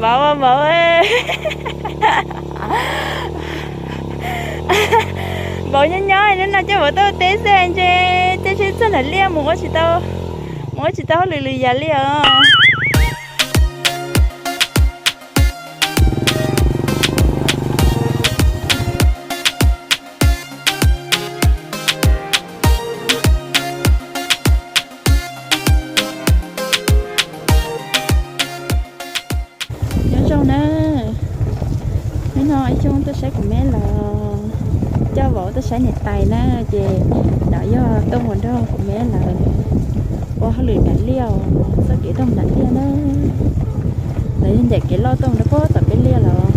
Vauv, vauv, vauv nyob nyob hnub no coj vauv tuaj teb xwb ntshe tej tsheb txog nram liaj mus ua tsis tau, mus ua tsis tau hauj lwm lwm yam li os. Nyob zoo na, hnub no ib tsoom tuaj saib kuv me lawv, coj vauv tuaj saib niam tais na, ces no yog tuaj mus nrog kuv me lawv ua hauj lwm nram liaj, txoj kev tuaj mus nram liaj na. Lawv yog ncaim kev loj tuaj mus rau pem tom peb liaj los.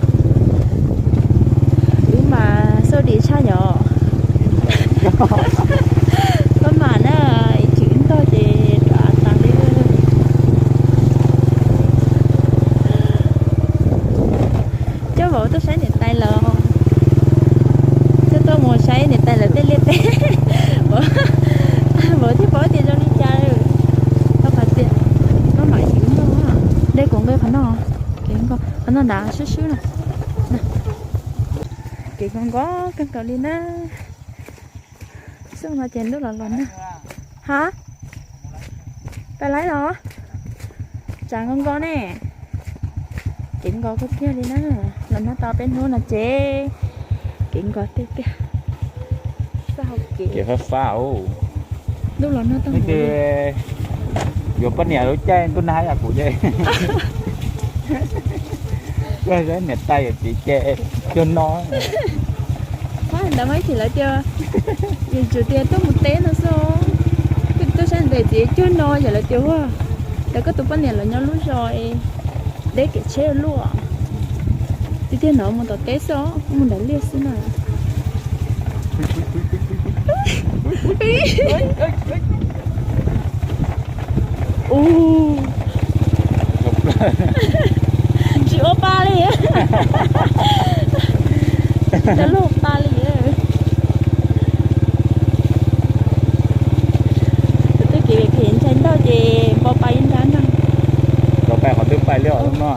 Wb mas xauj dis tshaj yom. Pab mam na, ib tsam wb ntog ces rov tas li. Coj vauv tuaj saib niam tais lawv, coj tuaj mus saib niam tais lawv tej liaj teb. Vauv thiaj paub tias zoo li cas. Tau qhov tias pab mam wb ntog, dej kuv nqis qhov no, kev nkaus qhov no nrad swb swb na. Kev nkaus nkaus kawg nkaus li na. Xyoo no ces ntuj los los na. Ha, pais laib los? Tsav nkaus nkaus ne. Kev nkaus kawg kiag li na. Los nag tau peb hnub no ces kev nkaus tiag tiag. Xauj hauv kev fab fab. Ntuj los nag tau nag. Yuav poj niam lub caij ntuj nag yam kuv ces tuaj saib niam tais yawm txiv ces cuag no. Ntawd mas ib chim lawv tias, yus tsuas tias tuaj mus teb no xwb. Tuaj saib niam tais txiv cuag no yam lawv tias ua, lawv koj tus poj niam los nyob lub zos deb kev tsheb luaj. Tiag tiag no mus tom teb xwb, mus nram liaj xwb na. Ub, tsis ua pa li. Tsis tau luag pa li. Tus twg kev kev ntshai ntau ces npau pa ib nrab ntag. Los pais qhov twg pais li os no?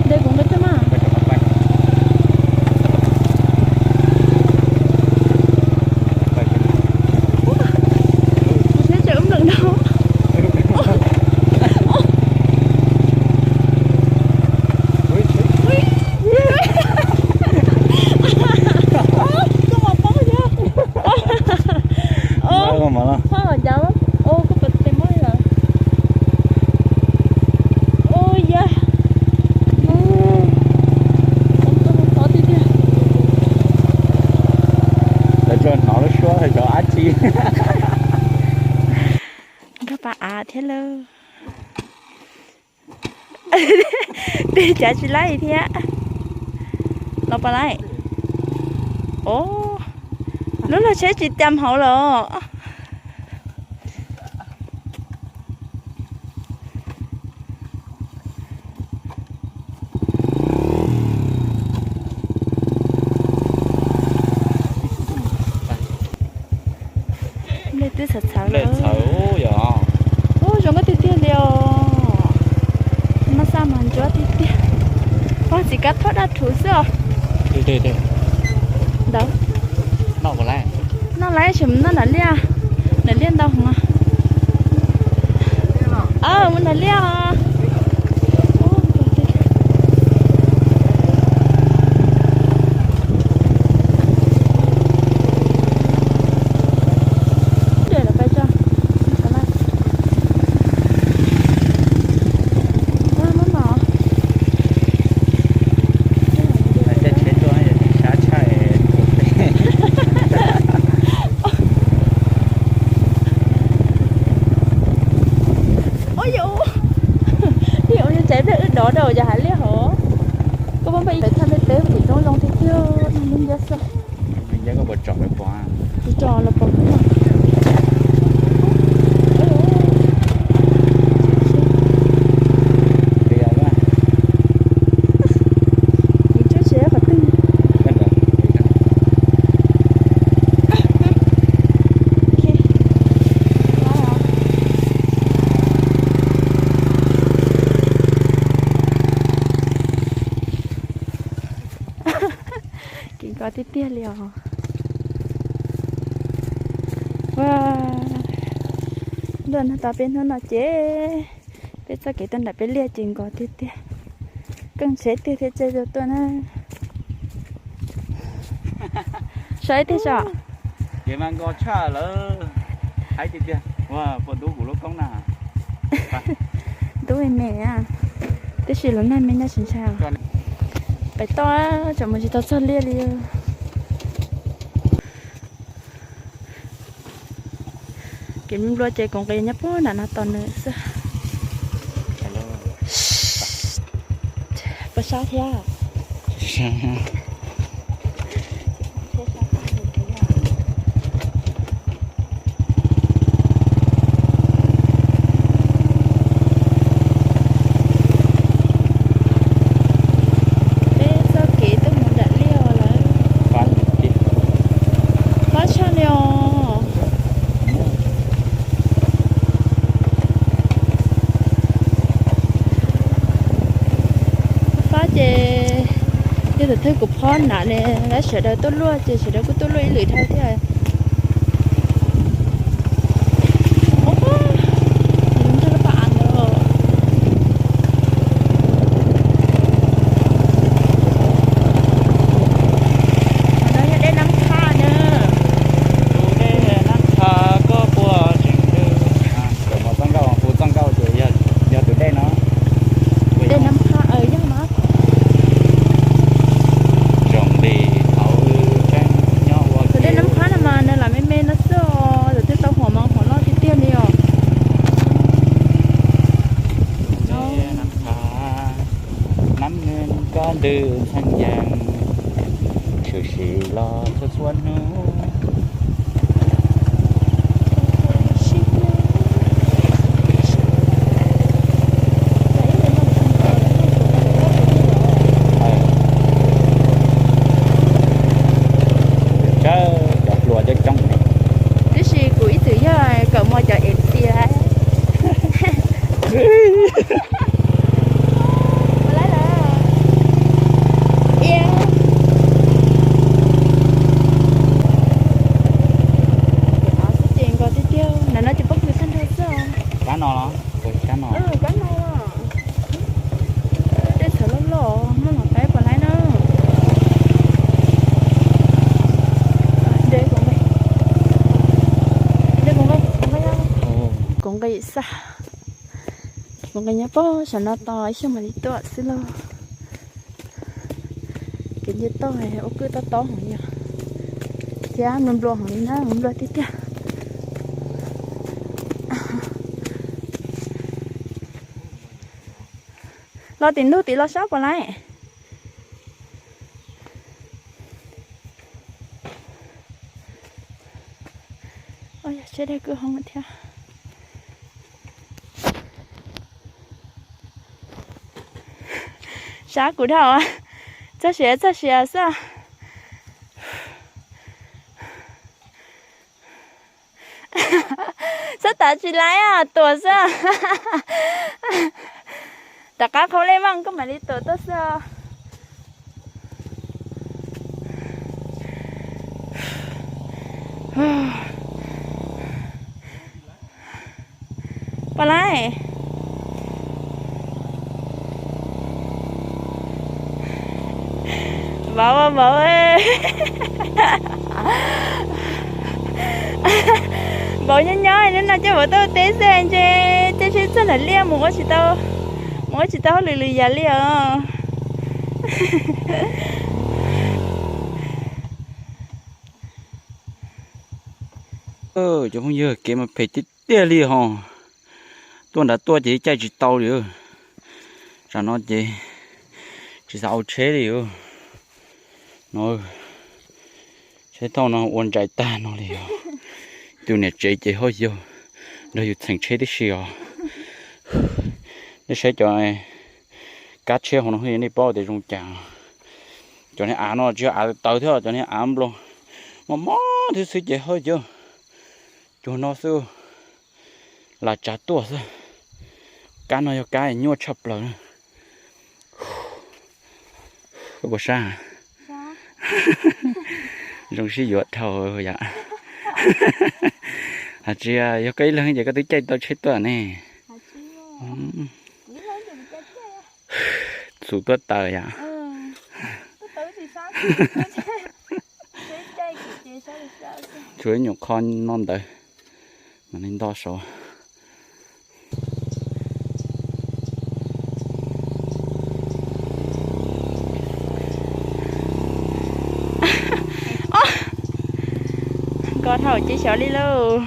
Ntes kuv nqe twg mas. Kuv thiab tseem ub npleem dhau. Koj mas poob thiab. Koj mas cas, koj pas tes mob li lawm. Ua yog txog hnov lub suab zov dab tsi. Nkag pas av thiab lauj. Tej cav tsis laib thiab. Los pas laib. Os, lub log tsheb tsis cam hauv los. Nplej twb txhawv txhawv lawm. Ub, zoo nkauj tiag tiag li os. Mab xaj mas ntsuab tiag tiag. Ua txiv kab thoj daj rhuv xwb os. Ntawd noj laiv tseem noj nram liaj, nram liaj ntau heev. Mus nram liaj os. Ua yus, yus tsav pliag wb dov rau yog hav liaj hov. Koj pab pab ib thaj nplej teb tim roob zoo tiag tiag, ib ncab xwb. Tsis tso los pom. Kuv tsuas tsis qhov twg. Tiag tiag li os. Ua, luaj no tau peb hnub no ces peb txoj kev tuaj nram peb liaj ces nkos tiag tiag. Keej tsheb tiag thiab tse tuaj na. Saib tiag sav. Kev mas nkos tshaj lawm. Haib tiag tiag. Ua, puas ntub kuv lub koob na? Ntub me me, tab sis lub nag me nyob tsis ntshai. Pem toj tsam mus tsis tau txog liaj li. Kev nplua ces kuv nqis nyob puag nram no tos nws xwb. Puas sab thiab? Peb txoj kev tuaj mus nram liaj lawm. Fab tshaj li os. Fab ces yog tus twg kuv phob nram ne, lawv sawv daws tuaj luaj ces sawv daws kuj tuaj luaj ib lwm dhau thiab. Tus dej Nab Qha koj puas tseem ntws? Cov mos txoj nkauj, hu txoj nkauj ces yog tus dej no. Dej Nab Qha, yog mas. Zoo li thaum wb tseem nyob ua tus dej Nab Qha no mas nws lam me me no xwb os, tus twg tau huam mas huam loj tiag tiag li os. Nab Qha, nab nwg koj ntws ntxhee yees, tshwm sim los txhua txhua hnub. Cov hluas coob coob. Tiam sis kuv ib txwm yog kawm mos cov ev txias. Ces nkos tiag tiag, ntawm no ces pob kws tag nrho xwb. Kab no los? Kab no. Kab no. Dej txhawv loj loj, muaj los peb puas laib na. Kuv nqis xwb, kuv nqis nyob pog saum no tos ib xyoos mam li tuaj xwb lauj. Kev nce toj ua kwj tob tob heev li, thiab nplua nplua heev li na, nplua tiag tiag. Los tim ntug tim los sab puas laib? Yog tsheb dag kwj hoob thiab. Sab kuv dhau, txog siav txog siav xwb. Xab tav tsis laib, tuam xwb. Rov qab qhaub lej vaj koj mam li tuam tuaj xwb. Puas laib? Vauv, vauv, vauv nyob nyob hnub no coj vauv tuaj teb xwb ntshe, tej seb txog nram liaj mus ua tsis tau, mus ua tsis tau hauj lwm lwm yam li os. Cov phooj ywg, kev mas phem tiag tiag li hos. Tuaj nrad tuaj ces caij tsis tau li. Tsam no ces tsis xav ua tsheb li. No, tsheb thauj no ua ntsais tag no li os. Tus niam tsev ces hauj yawg nrog yus txheem tsheb tib si os. Nej saib cov kab tsheb hauv no nej paub tias zoo cas. Cov niag av no tsis yog av tawv thiab, cov niag av nplo mos mos thiab xwb ces hauj yawg cuag no xwb. Las tsav tuaj xwb. Kab no yog kab nyuaj tshaj plaws na. Koj puas sab? Zoo sib yuav dhau yom. Hais tias yog koj ib leeg ces koj twb caij tau tsheb tuaj ne. Txus tuaj taws yom. Tsuas ib nyuam qho no ntawd mas li nto saud. Nkos dhau tsis xyov li lauj.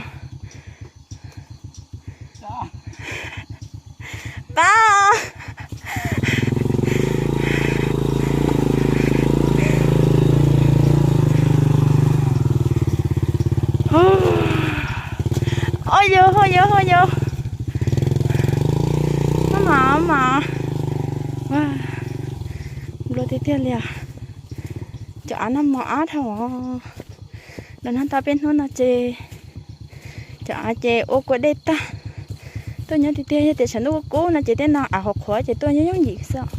Pab, oj yog, oj yog, oj yog. Maj mam mas, nplua tiag tiag li os. Cov av no mos ab dhau. Los nag tau peb hnub no ces cov av ces ua kua dej tag. Tuaj nyob tiag tiag, yog tias tshav ntuj kub kub no ces tej no av hauv qhuav ces tuaj nyob yooj yim xwb.